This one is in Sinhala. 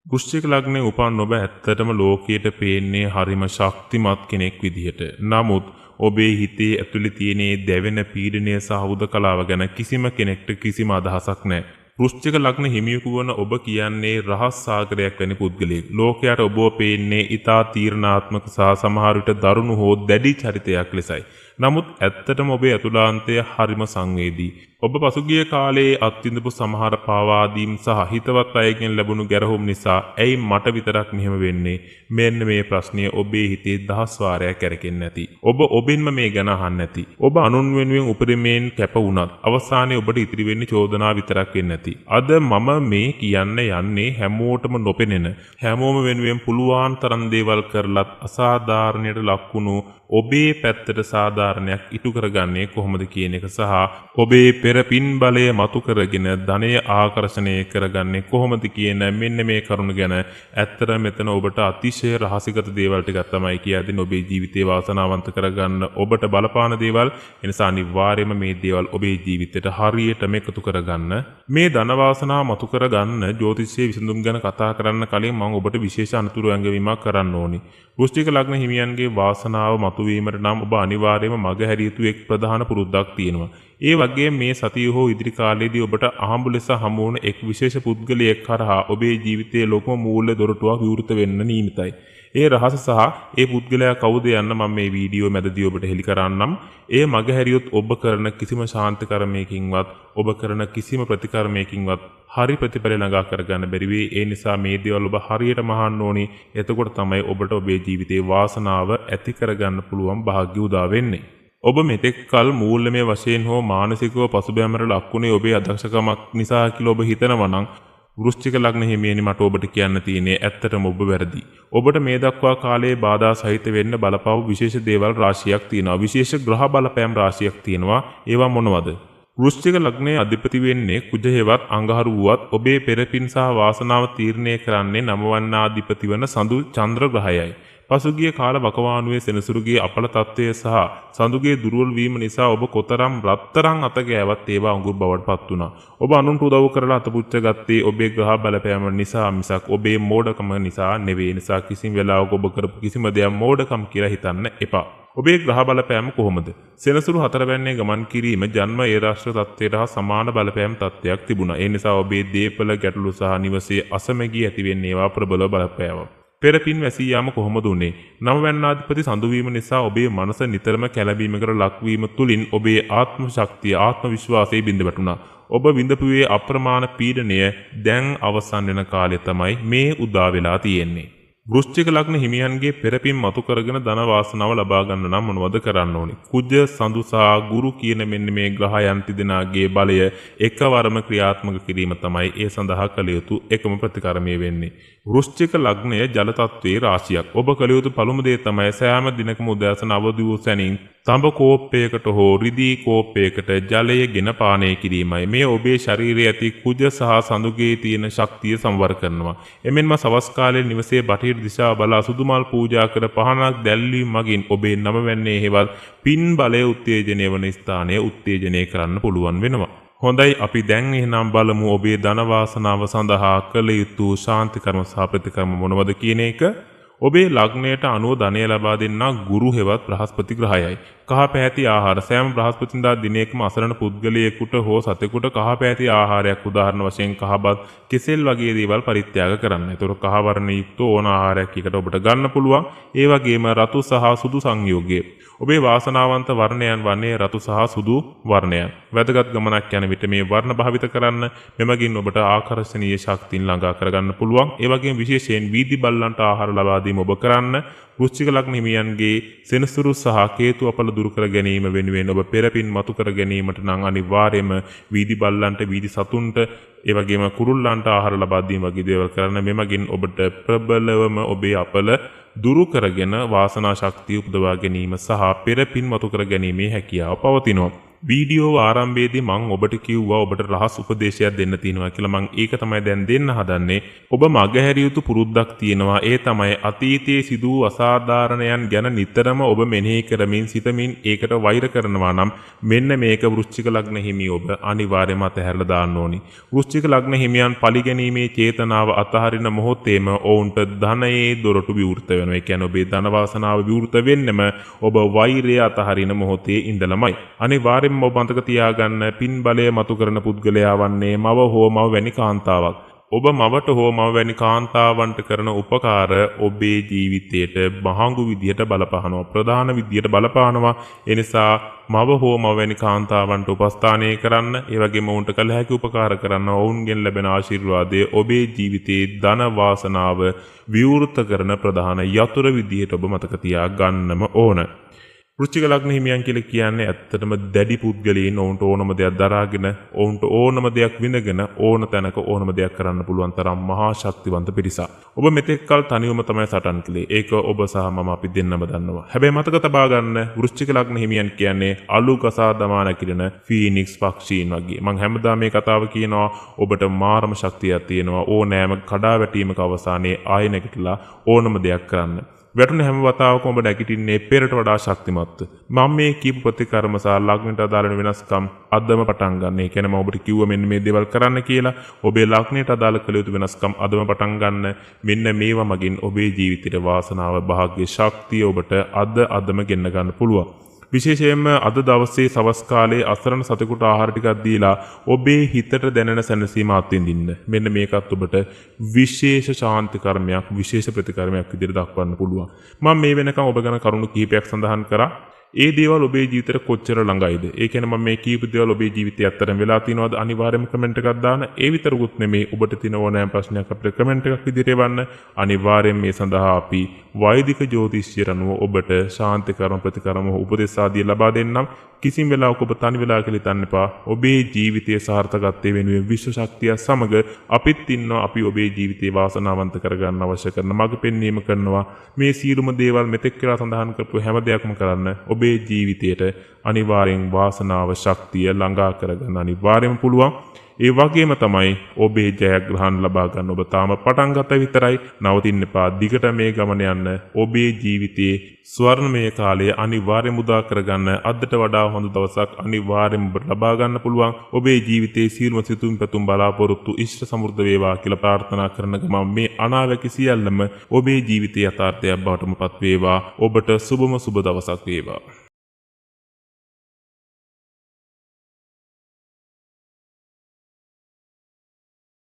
වෘශ්චික ලග්නයේ උපන් ඔබ ඇත්තටම ලෝකයට පේන්නේ හරිම ශක්තිමත් කෙනෙක් විදිහට. නමුත් ඔබේ හිතේ ඇතුලේ තියෙන දැවෙන පීඩනය සහ හුදකලාව ගැන කිසිම කෙනෙක්ට කිසිම අදහසක් නැහැ. වෘශ්චික ලග්න හිමියෙකු වන ඔබ කියන්නේ රහස් සාගරයක් වැනි පුද්ගලයෙක්. ලෝකයට ඔබව පේන්නේ ඉතා තීරණාත්මක සහ සමහර විට දරුණු හෝ දැඩි චරිතයක් ලෙසයි. නමුත් ඇත්තටම ඔබේ ඇතුළාන්තය හරිම සංවේදී. ඔබ පසුගිය කාලයේ අත්විඳපු සමහර පාවාදීම් සහ හිතවත් අයගෙන් ලැබුණු ගැරහුම් නිසා ඇයි මට විතරක් මෙහෙම වෙන්නේ? මෙන්න මේ ප්‍රශ්නය ඔබේ හිතේ දහස් වාරයක් කැරකෙන්නේ නැති. ඔබ ඔබෙන්ම මේ ගැන අහන්න නැති. ඔබ අනුන් වෙනුවෙන් උපරිමයෙන් කැප වුණත් අවසානයේ ඔබට ඉතිරි වෙන්නේ චෝදනා විතරක් වෙන්නේ නැති. අද මම මේ කියන්න යන්නේ හැමෝටම නොපෙනෙන, හැමෝම වෙනුවෙන් පුළුවන් තරම් දේවල් කරලත් අසාධාරණයට ලක්වුණු ඔබේ පැත්තට සාධාරණයක් ඉටු කරගන්නේ කොහොමද කියන එක සහ ඔබේ පෙර පින් බලය මතු කරගෙන ධනය ආකර්ෂණය කරගන්නේ කොහොමද කියන මෙන්න මේ කරුණ ගැන ඇත්තට මෙතන ඔබට අතිශය රහසිගත දේවල් ටිකක් තමයි කියා දෙන්නේ. ඔබේ ජීවිතේ වාසනාවන්ත කරගන්න ඔබට බලපාන දේවල්. ඒ නිසා අනිවාර්යයෙන්ම මේ දේවල් ඔබේ ජීවිතයට හරියටම එකතු කරගන්න. මේ ධන වාසනාව මතු කරගන්න ජ්‍යොතිෂයේ විසඳුම් ගැන කතා කරන්න කලින් මම ඔබට විශේෂ අනතුරු ඇඟවීමක් කරන්න ඕනි. වෘශ්චික ලග්න හිමියන්ගේ වාසනාව මතුවීමට නම් ඔබ අනිවාර්යයෙන්ම මගහැරිය යුතු එක් ප්‍රධාන පුරුද්දක් තියෙනවා. ඒ වගේම මේ සතිය හෝ ඉදිරි කාලයේදී ඔබට අහඹු ලෙස හමු වන එක් විශේෂ පුද්ගලයෙක් හරහා ඔබේ ජීවිතයේ ලොකුම මූල්‍ය දොරටුවක් විවෘත වෙන්න නියමිතයි. ඒ රහස සහ ඒ පුද්ගලයා කවුද යන්න මම මේ වීඩියෝ මැදදී ඔබට හෙළි කරන්නම්. ඒ මගහැරියොත් ඔබ කරන කිසිම ශාන්ති කර්මයකින්වත් ඔබ කරන කිසිම ප්‍රතිකර්මයකින්වත් හරි ප්‍රතිඵල ළඟා කරගන්න බැරි වෙයි. ඒ නිසා මේ දේවල් ඔබ හරියටම අහන්න ඕනි. එතකොට තමයි ඔබට ඔබේ ජීවිතේ වාසනාව ඇති කරගන්න පුළුවන් භාග්‍ය උදා වෙන්නේ. ඔබ මෙතෙක් කල් මූල්‍යමය වශයෙන් හෝ මානසිකව පසුබෑමට ලක්වුණේ ඔබේ අදක්ෂකමක් නිසා කියලා ඔබ හිතනවා නම් වෘශ්චික ලග්න හිමියනි මට ඔබට කියන්න තියෙන්නේ ඇත්තටම ඔබ වැරදි. ඔබට මේ දක්වා කාලයේ බාධා සහිත වෙන්න බලපාව විශේෂ දේවල් රාශියක් තියෙනවා. විශේෂ ග්‍රහ බලපෑම් රාශියක් තියෙනවා. ඒවා මොනවද? වෘශ්චික ලග්නයේ අධිපති වෙන්නේ කුජ හේවත් අඟහරු වුවත් ඔබේ පෙරපින් සහ වාසනාව තීරණය කරන්නේ නවවන්නාධිපති වන සඳු චන්ද්‍ර ග්‍රහයයි. පසුගිය කාල වකවානුවේ සෙනසුරුගේ අපල තත්ත්වය සහ සඳුගේ දුර්වල වීම නිසා ඔබ කොතරම් රත්තරන් අත ගෑවත් ඒවා අඟුරු බවට පත් වුණා. ඔබ අනුන්ට උදව් කරලා අතපුච්ච ගත්තේ ඔබේ ග්‍රහ බලපෑම නිසා මිසක් ඔබේ මෝඩකම නිසා නෙවෙයි. නිසා කිසිම වෙලාවක ඔබ කරපු කිසිම දෙයක් මෝඩකම් කියලා හිතන්න එපා. ඔබේ ග්‍රහ බලපෑම කොහොමද? සෙනසුරු හතරවැන්නේ ගමන් කිරීම ජන්ම ඒ රාෂ්ට්‍ර තත්ත්වයට හා සමාන බලපෑම් තත්ත්වයක් තිබුණා. ඒ නිසා ඔබේ දීපල ගැටලු සහ නිවසේ අසමගිය ඇති වෙන්නේ ඒවා ප්‍රබල බලපෑම. පෙර පින් වැසී යාම කොහොමද උනේ? නවවැන්නාධිපති සඳු වීම නිසා ඔබේ මනස නිතරම කැළඹීමකට ලක්වීම තුලින් ඔබේ ආත්ම ශක්තිය, ආත්ම විශ්වාසය බිඳ වැටුණා. ඔබ විඳපුවේ අප්‍රමාණ පීඩනය දැන් අවසන් වෙන කාලය තමයි මේ උදා වෙලා තියෙන්නේ. වෘශ්චික ලග්න හිමියන්ගේ පෙරපින් මතු කරගෙන ධන වාසනාව ලබා ගන්න නම් මොනවද කරන්න ඕනි? කුජ, සඳු සහ ගුරු කියන මෙන්න මේ ග්‍රහයන් තිදෙනාගේ බලය එකවරම ක්‍රියාත්මක කිරීම තමයි ඒ සඳහා කළ යුතු එකම ප්‍රතිකර්මය වෙන්නේ. වෘශ්චික ලග්නය ජල තත්ත්වයේ රාශියක්. ඔබ කළ යුතු පළමු දේ තමයි සෑම දිනකම උදෑසන අවදි වූ සැනින් තඹ කෝප්පයකට හෝ රිදී කෝප්පයකට ජලය ගෙන පානය කිරීමයි. මේ ඔබේ ශරීරයේ ඇති කුජ සහ සඳුගේ තියෙන ශක්තිය සංවර කරනවා. එමෙන්ම සවස් කාලයේ නිවසේ බටහිර දිශාව බලා සුදු මල් පූජා කර පහනක් දැල්වීම මගින් ඔබේ නවවැන්නේ හේවත් පින් බලය උත්තේජනය වන ස්ථානය උත්තේජනය කරන්න පුළුවන් වෙනවා. හොඳයි, අපි දැන් එහෙනම් බලමු ඔබේ ධන වාසනාව සඳහා කළ යුතු ශාන්ති කර්ම සහ ප්‍රතිකර්ම මොනවද කියන එක. ඔබේ ලග්නයට අනුව ධනය ලබා දෙන්නා ගුරු හෙවත් බ්‍රහස්පති ග්‍රහයයි. කහ පැහැති ආහාර සෑම බ්‍රහස්පතින්දා දිනයකම අසරණ පුද්ගලයෙකුට හෝ සතෙකුට කහ පැහැති ආහාරයක් උදාහරණ වශයෙන් කහබත්, කෙසෙල් වගේ දේවල් පරිත්‍යාග කරන්න. ඒතකොට කහ වර්ණ යුක්ත ඕන ආහාරයක් එකට ඔබට ගන්න පුළුවන්. ඒ වගේම රතු සහ සුදු සංයෝගය. ඔබේ වාසනාවන්ත වර්ණයන් වන්නේ රතු සහ සුදු වර්ණයන්. වැදගත් ගමනක් යන විට මේ වර්ණ භාවිත කරන්න. මෙමගින් ඔබට ආකර්ෂණීය ශක්තියින් ළඟා කරගන්න පුළුවන්. ඒ වගේම විශේෂයෙන් වීදි බල්ලන්ට ආහාර ලබා දීම ඔබ කරන්න. වෘශ්චික ලග්න හිමියන්ගේ සෙනසුරු සහ කේතු අපල දුරු කර ගැනීම වෙනුවෙන් ඔබ පෙරපින් මතු කර ගැනීමට නම් අනිවාර්යයෙන්ම වීදි බල්ලන්ට, වීදි සතුන්ට, ඒ වගේම කුරුල්ලන්ට ආහාර ලබා දීම වගේ දේවල් කරන්න. මෙමගින් ඔබට ප්‍රබලවම ඔබේ අපල දුරු කරගෙන වාසනා ශක්තිය උපදවා ගැනීම සහ පෙරපින් මතු කර ගැනීමේ හැකියාව පවතිනවා. වීඩියෝව ආරම්භයේදී මං ඔබට කිව්වා ඔබට රහස් උපදේශයක් දෙන්න තියෙනවා කියලා. මං ඒක තමයි දැන් දෙන්න හදන්නේ. ඔබ මගහැරිය යුතු පුරුද්දක් තියෙනවා. ඒ තමයි අතීතයේ සිදු වූ අසාධාරණයන් ගැන නිතරම ඔබ මෙනෙහි කරමින් සිතමින් ඒකට වෛර කරනවා නම් මෙන්න මේක වෘශ්චික ලග්න හිමි ඔබ අනිවාර්යයෙන්ම අතහැරලා දාන්න ඕනි. වෘශ්චික ලග්න හිමියන් පරිගැනීමේ චේතනාව අතහරින මොහොතේම ඔවුන්ට ධනයේ දොරටු විවෘත වෙනවා. ඒ කියන්නේ ඔබේ ධන වාසනාව විවෘත වෙන්නෙම ඔබ වෛරය අතහරින මොහොතේ ඉඳලමයි. අනිවාර්යයෙන්ම ඔබ මතක තියාගන්න පින් බලය මතු කරන පුද්ගලයා වන්නේ මව හෝ මව වැනි කාන්තාවක්. ඔබ මවට හෝ මව වැනි කාන්තාවන්ට කරන උපකාර ඔබේ ජීවිතයට මහඟු විදියට බලපානවා, ප්‍රධාන විදියට බලපානවා. ඒ නිසා මව හෝ මව වැනි කාන්තාවන්ට උපස්ථානය කරන්න, ඒ වගේම ඔවුන්ට කළ හැකි උපකාර කරන්න. ඔවුන්ගෙන් ලැබෙන ආශිර්වාදය ඔබේ ජීවිතයේ ධන වාසනාව විවෘත කරන ප්‍රධාන යතුරු විදියට ඔබ මතක තියාගන්නම ඕන. වෘශ්චික ලග්න හිමියන් කියලා කියන්නේ ඇත්තටම දැඩි පුද්ගලයන්. ඔවුන්ට ඕනම දෙයක් දරාගෙන, ඔවුන්ට ඕනම දෙයක් විඳගෙන, ඕන තැනක ඕනම දෙයක් කරන්න පුළුවන් තරම් මහා ශක්තිවන්ත පිරිසක්. ඔබ මෙතෙක් කල් තනිවම තමයි සටන් කළේ. ඒක ඔබ සහ මම අපි දෙන්නම දන්නවා. හැබැයි මතක තබා ගන්න, වෘශ්චික ලග්න හිමියන් කියන්නේ අලු ගසා දමා නැගිටින ෆීනික්ස් පක්ෂීන් වගේ. මං හැමදාම මේ කතාව කියනවා, ඔබට මාරම ශක්තියක් තියෙනවා. ඕනෑම කඩා වැටීමක අවසානයේ ආයෙ නැගිටලා ඕනම දෙයක් කරන්න. වැටුණ හැම වතාවකම ඔබ නැගිටින්නේ පෙරට වඩා ශක්තිමත්ව. මම මේ කියපු ප්‍රතිකර්ම සහ ලග්නයට අදාළ වෙන වෙනස්කම් අදම පටන් ගන්න. ඒ කියන්නේ මම ඔබට කිව්ව මෙන්න මේ දේවල් කරන්න කියලා. ඔබේ ලග්නයට අදාළ කළ යුතු වෙනස්කම් අදම පටන් ගන්න. මෙන්න මේවා මගින් ඔබේ ජීවිතයට වාසනාව, භාග්‍ය, ශක්තිය ඔබට අද අදම ගෙන්න ගන්න පුළුවන්. විශේෂයෙන්ම අද දවසේ සවස් කාලයේ අසරණ සතෙකුට ආහාර ටිකක් දීලා ඔබේ හිතට දැනෙන සැනසීම අත්විඳින්න. මෙන්න මේකත් ඔබට විශේෂ ශාන්ති කර්මයක්, විශේෂ ප්‍රතිකර්මයක් විදිහට දක්වන්න පුළුවන්. මම මේ වෙනකන් ඔබ ගැන කරුණු කිහිපයක් සඳහන් කරා. ඒ දේවල් ඔබේ ජීවිතේට කොච්චර ළඟයිද? ඒ කියන්නේ මම මේ කියපු දේවල් ඔබේ ජීවිතේ ඇත්තටම වෙලා තියෙනවද? අනිවාර්යයෙන්ම කමෙන්ට් එකක් දාන්න. ඒ විතරකුත් නෙමෙයි, ඔබට තියෙන ඕනෑම ප්‍රශ්නයක් අපිට කමෙන්ට් එකක් විදිහට එවන්න. අනිවාර්යයෙන් මේ සඳහා අපි වෛදික ජ්‍යොතිෂය අනුව ඔබට ශාන්ති කර්ම, ප්‍රතිකර්ම, උපදෙස් ආදී ලබා දෙන්නම්. කිසිම වෙලාවක ඔබ තනි වෙලා කියලා හිතන්න එපා. ඔබේ ජීවිතයේ සාර්ථකත්වය වෙනුවෙන් විශ්ව ශක්තිය සමග අපිත් ඉන්නවා. අපි ඔබේ ජීවිතේ වාසනාවන්ත කරගන්න අවශ්‍ය කරන මඟ පෙන්වීම කරනවා. මේ සියලුම දේවල් මෙතෙක් වෙලා සඳහන් කරපු හැම දෙයක්ම කරන්න ඔබේ ජීවිතයට අනිවාර්යෙන් වාසනාව, ශක්තිය ළඟා කරගන්න අනිවාර්යයෙන්ම පුළුවන්. ඒ වගේම තමයි ඔබේ ජයග්‍රහණ ලබා ගන්න ඔබ තාම පටන් ගත විතරයි, නවතින්න එපා. දිගට මේ ගමන යන්න. ඔබේ ජීවිතයේ ස්වර්ණමය කාලය අනිවාර්යයෙන්ම උදා කරගන්න. අදට වඩා හොඳ දවසක් අනිවාර්යයෙන්ම ඔබට ලබා ගන්න පුළුවන්. ඔබේ ජීවිතයේ සියලුම සිතුම් පැතුම් බලාපොරොත්තු ඉෂ්ට සමෘද්ධ වේවා කියලා ප්‍රාර්ථනා කරන ගමන් මේ අනාවැකි සියල්ලම ඔබේ ජීවිතයේ යථාර්ථයක් බවටම පත් වේවා. ඔබට සුබම සුබ දවසක් වේවා.